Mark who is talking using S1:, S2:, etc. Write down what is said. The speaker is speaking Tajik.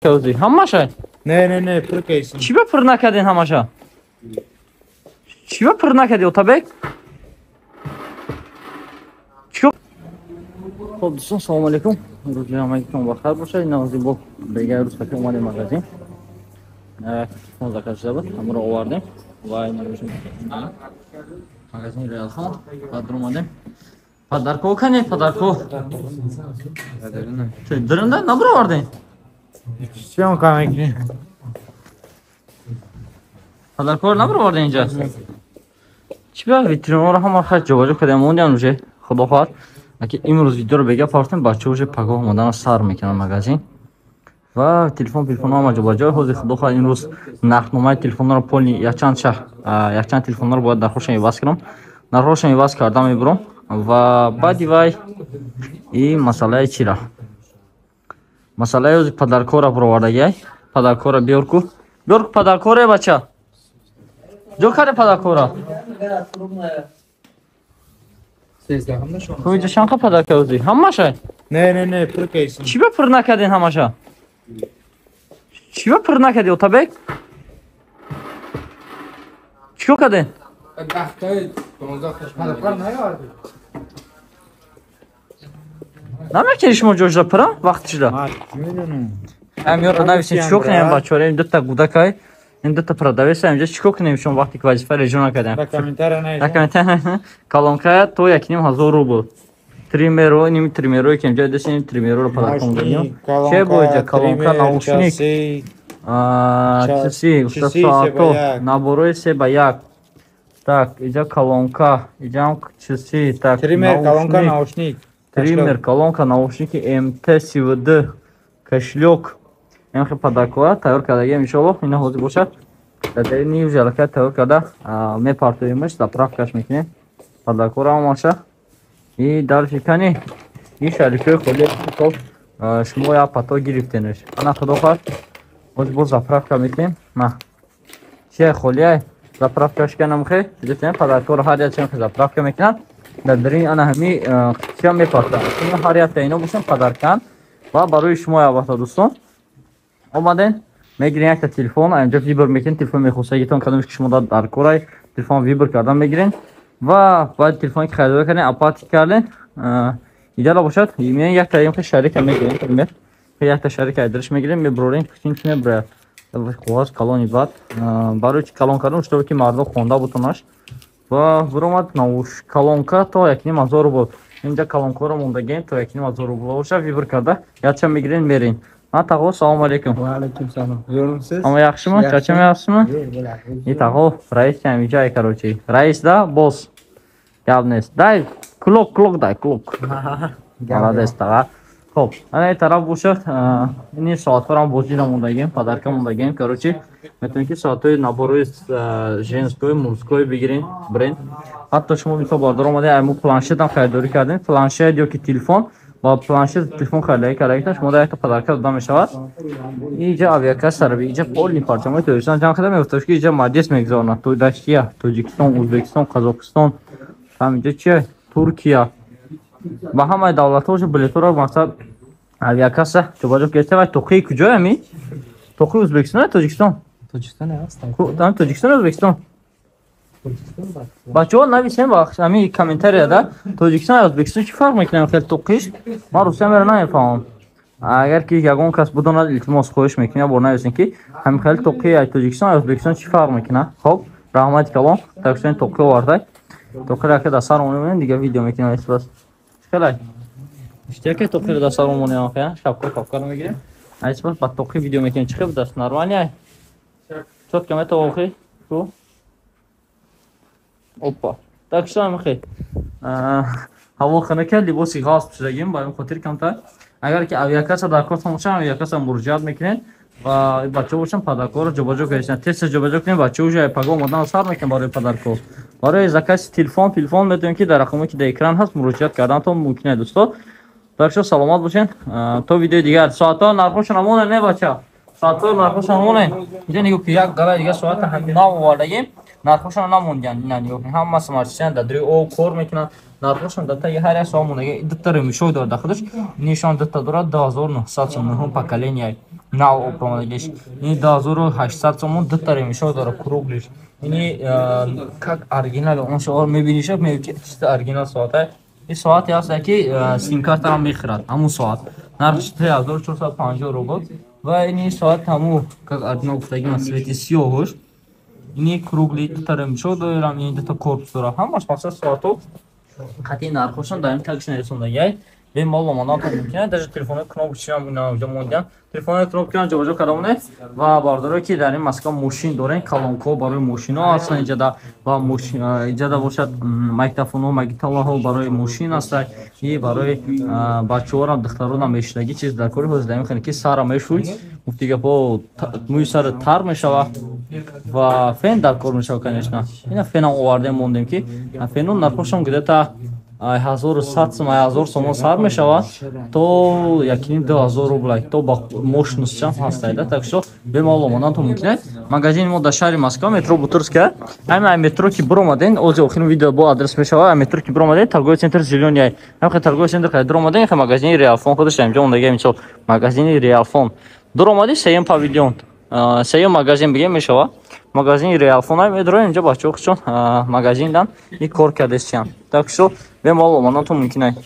S1: Ҳози ҳамаша?
S2: Не, не, не, пур кайсим.
S1: Чӣ ба пур накардин ҳамаша? Чӣ ба пур накарди, Отабек? Чӣ? Хоб, дӯстон, салому алейкум. Рӯзи ҳамагитон бахайр бошад. Ин ҳози бо бегаи рӯз қати омадем магазин. Телефон заказ шуда буд, ҳамаро овардем ва ин магазини Реалхон баъд омадем. Подарко кане, подарко. Диринда набуровардем?
S2: Съёмка мекунем.
S1: Подаркоро набуровардем инҷа? Чӣ ба витринаро ҳама хай ҷобаҷо кардем, мондиам уже, худо хоҳад. Аки имрӯз видеоро бега партем, бачаҳо уже пагоҳ омадана сар мекунанд магазин. Ва телефон телефон ҳама ҷобаҷо. Ҳозир, худо хоҳад, имрӯз нархномаи телефонҳоро полный, якчанд шаҳр, якчанд телефонҳоро бояд нархҳошон иваз кунам. Нархҳошон иваз карда мебурам ва баъди вай и масъалаи чира? Масъалаи ҳозир подаркора буровардагиай. Подаркора биёр ку. Биёр ку подаркора, бача. Ҷо карде подаркора? Хуб, инҷа чанд подарка ҳозир? Ҳамаша?
S2: Не, не, не, пур кайсим.
S1: Чӣ ба пур накардин ҳамаша? Чӣ ба пур накарди, Отабек? Чӣ кор кардин? Намекунӣ шумо ҷошда пура вақти шуда? Ҳамёро нависем, чӣ кор кунем, бачаҳо? Ин дута гудакай, ин дута продавеца инҷа чӣ кор кунем шумо вақте ки вазифаро иҷро накардем?
S2: Дар комментария.
S1: Дар комментария. Колонкая то 1500 рубл. Тримеро, ними тримеро ки инҷа десем, тримероро подаркон додем. Че бо инҷа колонка, наушник, чиси, уста, соато, наборои 3 ба 1. Так, инҷа колонка, инҷам чиси, так.
S2: Тример, колонка, наушник.
S1: Триммер, колонка, наушники МТ СВД, кошелёк. Ин хел подаркоа тайёр кардагиам, иншоаллоҳ, ина ҳозир бошад. Дар дарини уже аллакай тайёр карда мепартоемаш, заправкаш мекунем. Подаркора омаша. И дальше кани? И шарикои холи мисол шумо як пато гирифтенаш. Ана, худо хоҳад, ҳозир боз заправка мекунем. Ма. Чия холиай? Заправкаш канам хе. Дидем, подаркора ҳар як чанд заправка мекунанд. Дар дарини ана ҳами чия мепартанд. Ҳар якта ино бошанд подаркан ва барои шумо. Албатта, дӯстон, омаден, мегирен якта телефон, инҷо выбор мекунен телефон мехостагитон, кадомеш ки шумо дар корай, телефон выбор кардан мегирен ва баъд телефоне ки харидорӣ карден, оплата карден, идеала бошад, меян якта имхе шарика мегирен, например, якта шарика айдариш мегирем, мебурорем, кутин ки мебурояд коғаз калони. Баъд барои чи калон кардам? Чтобы ки мардум хонда бутонаш. Ва буромад науш колонка то 1500 рубл. Инҷа колонкаро мондагем, то 1500 рубл боша, выбор карда якча мегирен, мерен. А тағо, салому алейкум.
S2: Ва алейкум салом. Зӯрмисиз?
S1: Ҳама яхшими? Чачам яхшими? И тағо, раис ҳамиҷа, короче. Раис да, босс. Гап нест. Дай, кулок, кулок дай, кулок. Молодец, тағо. Хоб, ана ин тараф бошад, ини соатҳоро бозида мондагем, подарка мондагем, короче. Метавонед ки соатҳои наборои женской, мужской бигирен, бренд. Ҳатто шумо мисол бардор омадед, мо планшетам харидорӣ кардем, планшет ё ки телефон, бо планшет телефон харидорӣ карда, шумо дар якта подарка дода мешавад. Иҷа авиакасса, иҷа полный парчамои Тоҷикистон ҷамъ карда мегуфташ, ки иҷа маҷлис мегузаронад. Россия, Тоҷикистон, Ӯзбекистон, Қазоқистон, ҳаминҷа чи, Туркия. Ба ҳамаи давлатҳо уже билетҳоро, мақсад, авиакасса ҷобаҷо гирифта. Вай тоқии куҷоя ми? Тоқии Ӯзбекистон ё Тоҷикистон?
S2: Тоҷикистон аст.
S1: Тоҷикистон ё Ӯзбекистон? Бачаҳо, нависем ба ҳами комментарияда, Тоҷикистон ё Ӯзбекистон чӣ фарқ мекунад хел тоқиш? Ман русия мера намефаҳмам. Агар ки ягон кас бидонад, илтимос, хоҳиш мекунем, бор нависем, ки ҳамин хел тоқи Тоҷикистон ё Ӯзбекистон чӣ фарқ мекунад. Хоб, раҳмати калон. Такшони тоқи овардай. Тоқиро ака дар сар омонем, дига видео мекунем. Бас хелай иштияке тоқиро дар сар омонем, охи шапка папкаро мегирем, айсбас ба тоқи видео мекунем. Чӣ хел будаст? Нормально, чётко метава, охи ку. Опа, так что ҳамихе ҳаво хунука, либоси ғасб шудагим, ба ин хотир камтар. Агар ки авиакасса дар кортон бошад, авиакасса муроҷиат мекунед ва бачаҳо бошанд, подаркоро ҷобаҷо кардед, теста ҷобаҷо кунед. Бачаҳо уже паго омадан сар мекунанд барои подарко. Барои закази телефон метавонед, ки дар рақаме, ки дар экран ҳаст, муроҷиат карданатон мумкин аст, дӯсто. Так шо саломат бошед то видеои дигар. Соатҳо нархошон ҳамоне, не, бача? Соатҳо нархошон ҳамоне. Инҷа нигоҳ ки, як гала дига соата нав овардагим, нархошон намондиянд. Ина нигоҳ кунед, ҳама смарт дар дари о кор мекунанд, нархошон дар таги ҳар як соат мондаги. Дута ремешок дорад дар худаш, нишон дута дорад, 2900 сом, нуҳум поколения. Нав обромадагиш. Ини 2800 сомон, дута ремешок дора, круглый ш. Ини как оригинал он шоар мебиниша, меги ки чиста оригинал соата. Ин соате ҳаста, ки симкартарам мехӯрад. Ҳамун соат нархш 3450 рубл. Ва ини соат ҳаму как оригинал гуфтагима, цвети сиёҳуш. Ини круглый, дута ремешок дорам, ини дута корпус дора. Ҳамаш мақсад соатҳо қатъи нархошон дар ин такси нарисондагиай. Бемалол омадан мумкин. Даже телефонои кнопочный ам ина мондан, телефонои кнопочный ам ҷобаҷо карда монед. Ва бардоре, ки дар ин Москва мошин дорен, колонкаҳо барои мошино ҳастанд иҷада. Ва иҷада бошад, магнитофонҳо, магнитолаҳо барои мошин ҳастанд. И барои бачаҳорам, духтаронам мешидаги чиз дар кори ҳозир дар ин ки сара мешӯй, гуфти гапо, мӯи сара тар мешава. Ва фен дар кор мешава, конечно. Ина фенам овардем, мондем, ки фену нархошон где-то 1100 сум, 1000 сомон сар мешавад то 1500 рубла, то ба мощность чам ҳастайда. Так что бемалол омадан мумкин аст. Магазини мо дар шаҳри Москва, метро Бутырская. Ҳама ай метро ки биромаден, ози охирин видео бо адрес мешава. Ай метро ки биромаден, торговый центр Зелёный, ҳамхе торговый центр ка дуромаден, хе магазини Реалфон худаш инҷо ондага. Мисол, магазини Реалфон дуромади, сеюм павильон, сеюм магазин бигем мешава, магазини Реалфон медроем. Инҷо бачаҳо худшон магазиндан и кор кардесиян. Так что бемалол омадантон мумкин аст.